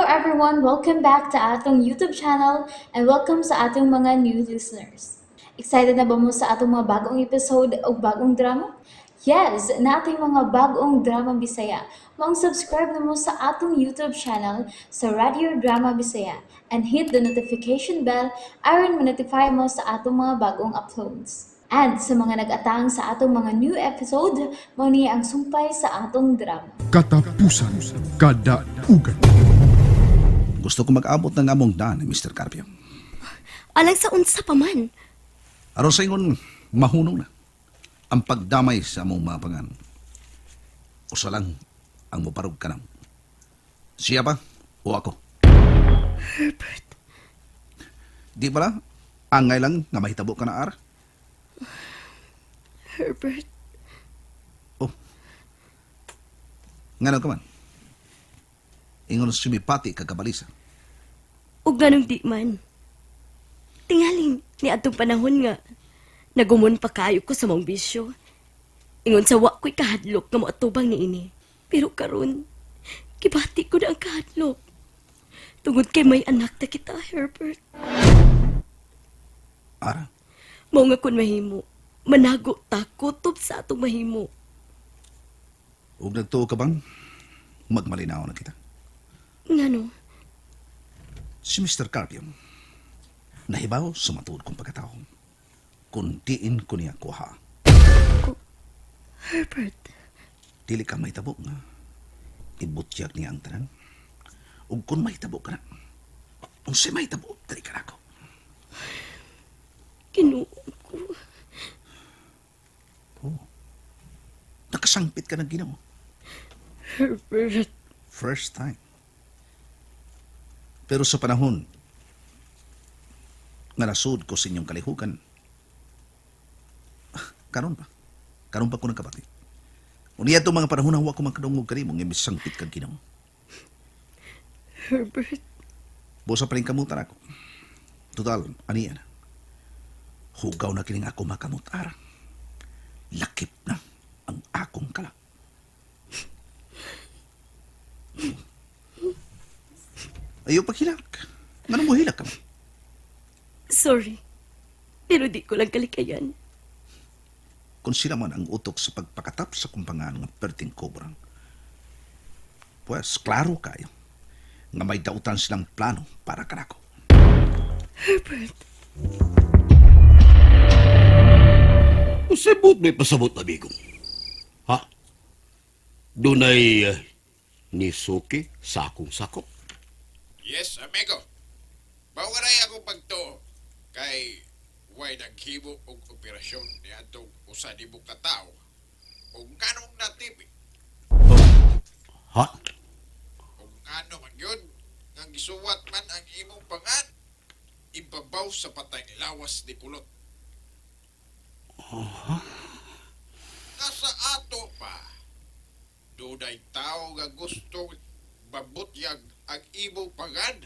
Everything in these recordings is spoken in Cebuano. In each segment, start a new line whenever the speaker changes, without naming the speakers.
everyone! Welcome back to atong YouTube channel and welcome sa atong mga new listeners. Excited na ba mo sa atong mga bagong episode o bagong drama? Yes, nating mga bagong drama Bisaya. Maong subscribe na mo sa atong YouTube channel sa Radio Drama Bisaya and hit the notification bell aron ma-notify mo sa atong mga bagong uploads. And sa mga nag-atang sa atong mga new episode, mao ni ang sumpay sa atong drama.
Katapusan Kadaugan.
Gusto ko mag-abot ng among daan, Mr. Carpio.
Alang sa unsa pa man.
Aron sa ingon, mahunong na ang pagdamay sa among mga pangan. Usa lang ang moparog ka namo. Siya ba o ako?
Herbert,
Di bala? Angay lang nga mahitabo ka na ara.
Herbert,
Oh. Ngano ka man? Ingon sumipati kagabalisa.
ug nganong di man. Tingaling ni atong panahon nga nagumon pa kayo ko sa maong bisyo. Ingon sa wa ko'y kahadlok nga moatubang niini. Pero karon, gibati ko na ang kahadlok. Tungod kay may anak na kita, Herbert.
Ara,
Mao nga kun mahimo, manago ta kutob sa atong mahimo.
ug nagtuo ka bang magmalinaw na kita?
Ngano?
Si Mr. Carpio, nahibaw sa matuod kong pagkatao. Kung diin ko niya kuha,
Herbert,
dili ka mahitabo nga ibutyag niya ang tanan. Ug kung mahitabo ka na, unsay mahitabo, dili ka nako.
Ginoo ko.
Oh. Nakasangpit ka ng Ginoo.
Herbert,
First time. Pero sa panahon nga nasud ko sa inyong kalihukan, karon pa. Karon pa ko nagkabati. Unya itong mga panahon na wa ko makadungog kanimo nga misangpit kag Ginoo.
Herbert,
Busa pa rin kamutan ako. Total, aniya na. Hugaw na kining ako makamutara. Lakip na ang akong kala. Ayaw paghilak. Ngano mo hilak ka man?
Sorry. Pero di ko lang kalikayan.
Kung sila man ang utok sa pagpakatap sa kumpangan ng perting kobra, pues klaro kayo nga may dautan silang plano para kanako.
Herbert,
Unsay buot may pasabot, amigo? Ha? Dunay nisuki sa akong sakop.
Yes, amigo. Bawgaray ako pagtuo kay way naghimo og operasyon ni atong usa nimo ka tawo ug nganong natibi
Ha?
ug ngano man gyud nga gisuwat man ang imong pangan ibabaw sa patay lawas ni kulot. Nasa ato pa dunay tawo nga gusto babutyag ang imong pangan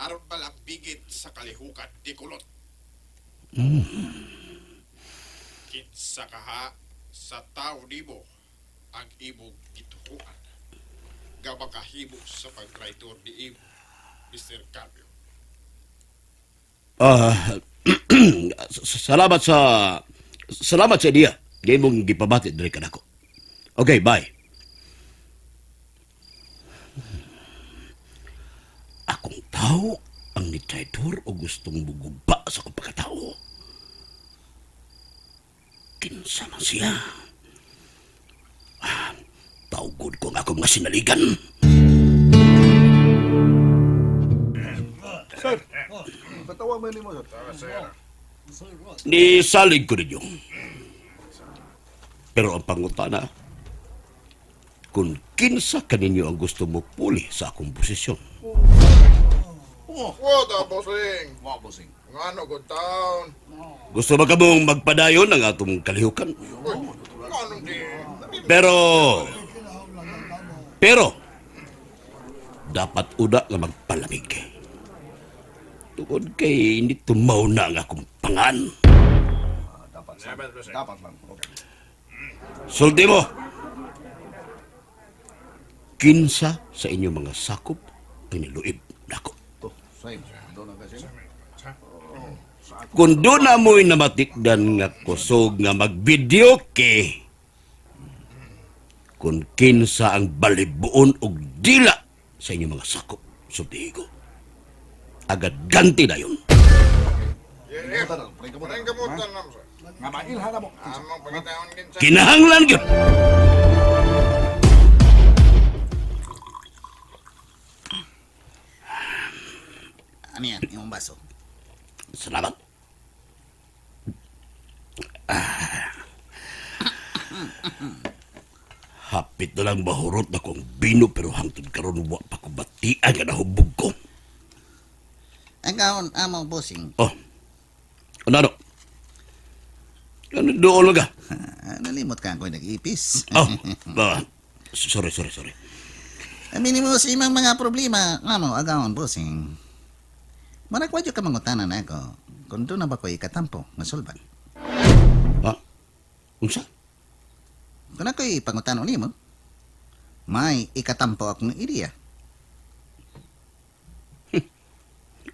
aron malambigit sa kalihukan ni kulot. Kinsa kaha sa tao nimo ang imong gituhuan nga makahimo sa pagtraidor ni imo, Mr. Carpio?
Ah, salamat sa ideya. Nga imong gipabati diri kanako. Okay, bye. Akong tao ang nitraidor o gustong muguba sa akong pagkatao. Kinsa man siya. Ah, tawgod ko ang akong mga sinaligan.
Patawa mo nimo, sir.
Nisalig ko ninyo. Pero ang pangutana, kung kinsa kaninyo ang gusto mo puli sa akong posisyon.
What a bossing!
Wa, bossing.
Ngano good town?
Gusto ba kamong magpadayon ang atong kalihukan?
Ngano di?
Pero, dapat uda nga magpalamig. Tungod kay hindi tumaw na ang akong pangan.
Dapat, dapat lang. Okay.
Sulti mo! Kinsa sa inyong mga sakop Piniluib nako.
To, same. Doon na kasi.
Kung doon na mo'y namatikdan nga kusog nga mag-video ke, kung kinsa ang balibuon og dila sa inyong mga sakop, sultihigo. Agad ganti na yun.
Parang kamutan na mo, sir.
Nga mailhan na mo.
Among pagkataon kinsa.
Kinahanglan yun!
Ano yan? Imong baso.
Salamat. Ah. Hapit na lang mahurot na kong bino pero hangtod karon wa pa ko batian nga nahubog ko.
Ang amo bossing.
Oh. Ano ano? Ano doon lang ka?
Nalimot ka ako'y nag-ipis.
Oh, ah, sorry, sorry, sorry.
Aminin mo sa imong mga problema, amo agaon bossing. Marag wadyo ka mangutanan ako. Kung doon na ba ko'y ikatampo, masulban.
Ha? Unsa?
Kung ako'y pangutanon nimo, may ikatampo akong ideya.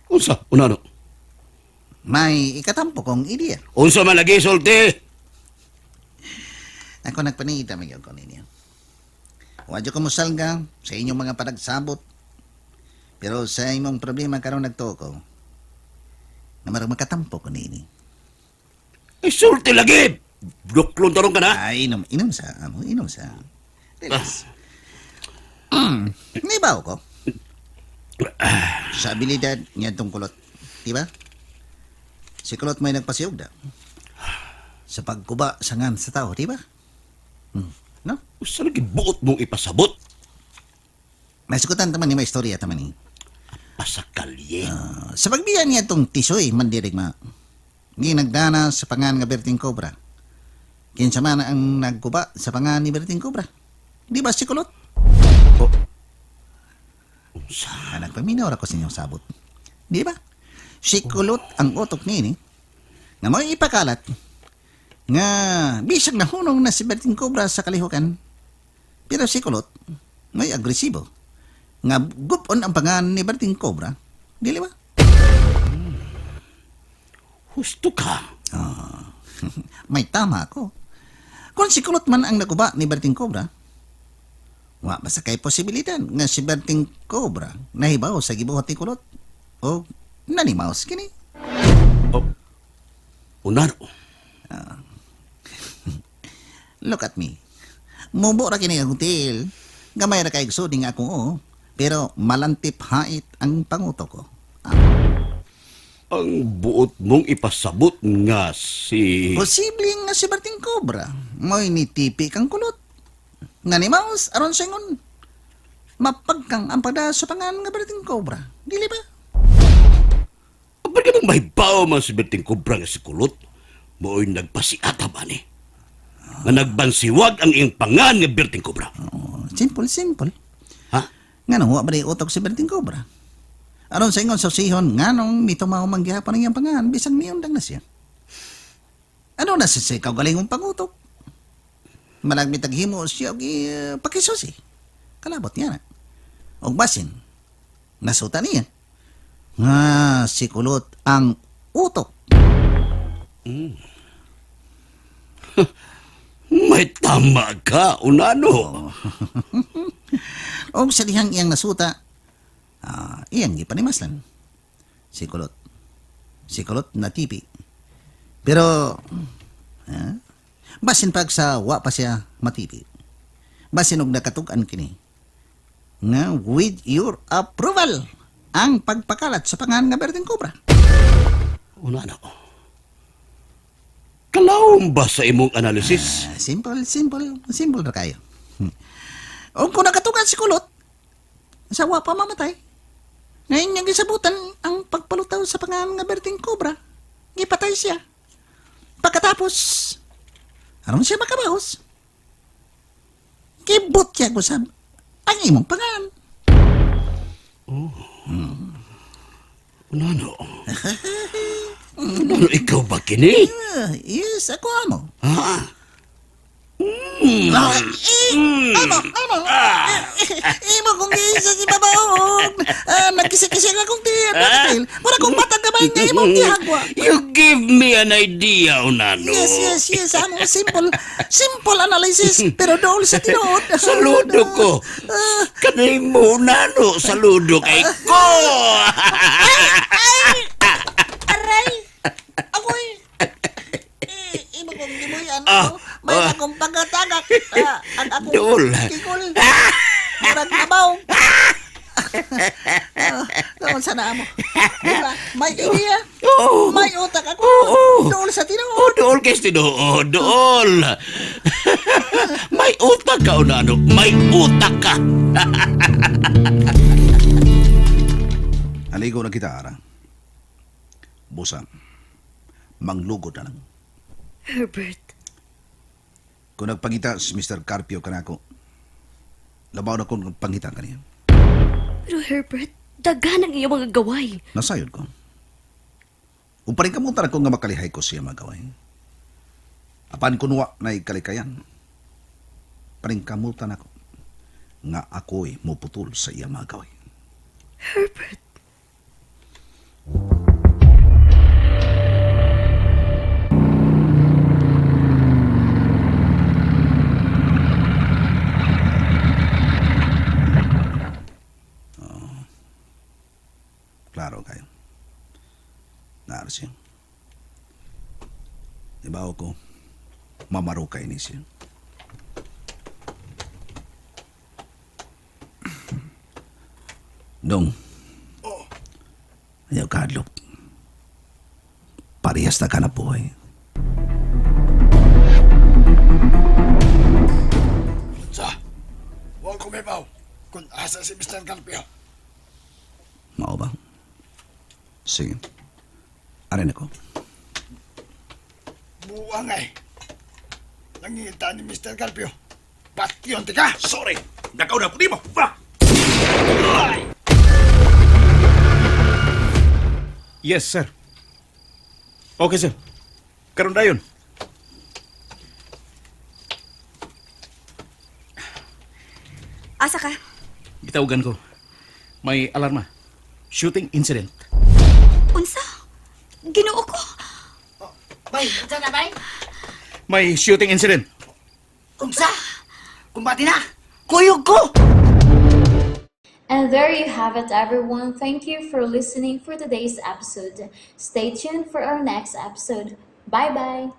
Unsa? Una ano?
May ikatampo kong ideya.
Unsa man lagi sulti?
Ako nagpanita magyod ko ninyo. Wadyo ko mosalga sa inyong mga panagsabot. Pero sa imong problema karon nagtuo ko, na marag makatampo ko nini.
Ay, sulti lagi! Duklon tarong ka na?
Ay, inom, inom sa, amo, inom sa. Relax. Nibaw ko. Sa abilidad niya tong kulot. Di ba? Si kulot may nagpasiyog da. Sa pagkuba sa ngan sa tao, di ba? Hmm. No?
Unsa lagi buot mong ipasabot?
May sukutan taman ni may istorya taman ni.
Pasakalye.
Ah, sa pagbiya niya tong tisoy, mandirigma. Ni nagdana sa pangan nga Berting Cobra. Kinsa man ang nagkuba sa pangan ni Berting Cobra. Di ba si kulot?
Oh. Unsa?
Ah, nagpaminaw ra ko sa inyong sabot. Di ba? Si kulot ang utok nini nga mo'y ipakalat nga bisag nahunong na si Berting Cobra sa kalihukan. Pero si kulot may agresibo nga gupon ang pangan ni Berting Cobra. Dili ba?
Husto ka.
Ah, may tama ako. Kung si Kulot man ang naguba ni Berting Cobra, wa ba sa kay posibilidad nga si Berting Cobra nahibaw sa gibuhat ni Kulot o nanimaos kini.
Oh. Unano?
Look at me. Mubo ra kini ang hotel. Gamay ra kay gusod nga akong oo, pero malantip hait ang panguto ko.
Ang buot mong ipasabot nga si...
Posible nga si Berting Cobra mo'y nitipi kang kulot. Nga ni Mouse aron singon. Mapagkang ang pagda sa pangan nga Berting Cobra. Dili ba?
Ba't ka nang mahibaw man si Berting Cobra nga si Kulot? Mo'y nagpasiata ba ni? Nga nagbansiwag ang iyong pangan nga Berting Cobra.
Oh, simple, simple.
Ha?
Nga nung wa ba utok si Berting Cobra? Aron sa ingon sa sihon, nga nung mitumaw man gihapon ang iyang pangan, bisan miyundang na siya. Ano na sa ikaw galingong pangutok? Malagmit himo siya og pakisusi. Kalabot niya na. Og basin, nasuta niya. Nga si Kulot ang utok.
May tama ka, unano.
Og sa dihang iyang nasuta, iyang gipanimaslan. Si Kulot. Si Kulot natipi. Pero, basin pag sa wa pa siya matipi. Basin og nakatug-an kini. Nga with your approval ang pagpakalat sa pangan nga Berting Cobra.
Unano. Kalawom ba sa imong analysis?
Ah, simple, simple, simple ra kayo. Og kung nakatugan si Kulot, sa wa pa mamatay. Ngayon niyang gisabutan ang pagpalutaw sa pangan nga Berting Cobra. Gipatay siya. Pagkatapos, aron siya makabahos. Kibot siya gusab ang imong pangan.
Unano. Unano, ikaw ba kini?
Ah, yes, ako amo.
Ha?
Ah, eh, Amo, amo. Eh, Imo kong giisa si babaon. Ah, nagkisi-kisi nga kong tiyan. Dahil, mura kong matag gamay nga imong gihagwa.
You give me an idea, Unano.
Yes, yes, yes. Amo, simple. Simple analysis, pero dool sa tinuod.
Saludo ko. Kanay mo, Unano. Saludo kay ko.
Ay! Aray! Agoy! Eh, imo kong gibuyan.
Ah,
Ah, may
ah.
akong pagkatagak. Ah, ang akong
Dool.
kikol. Murag abaw. Ah, Doon sa naamo. Diba? May ideya.
Oo.
May utak ako.
Oo.
Dool sa tinuod.
Oh, dool kay tinuod, dool. May utak ka, Unano. May utak ka.
Aligo na kita, Ara. Busa. Manglugod na lang.
Herbert,
Kung nagpangita si Mr. Carpio kanako, labaw na kong pangita kaniya.
pero Herbert, daghan ang iyong mga gaway.
Nasayod ko. Kung paring kamutan ako nga makalihay ko siya magaway. Apan kunwa na ikalikayan. Paring kamutan ako nga ako'y muputol sa iya magaway.
Herbert,
Klaro kayo. Naara siya. Ibaw ko, mamarukay ni siya. Dong. Ayaw kadlok. Parehas na ka na buhay.
Sa, huwag kumibaw kung asa si Mr. Carpio.
Mao ba? Sige. Arin ako.
Buwang ay. Nangingita ni Mr. Carpio. Patyon ka!
Sorry. Nakaw na ko nimo. Ah!
Yes, sir. Okay, sir. Karon dayon.
Asa ka?
Gitawagan ko. May alarma. Shooting incident.
Unsa? Ginoo ko.
Bay, unsa na bay?
May shooting incident.
Unsa? Kumbati na. Kuyog ko.
And there you have it, everyone. Thank you for listening for today's episode. Stay tuned for our next episode. Bye bye.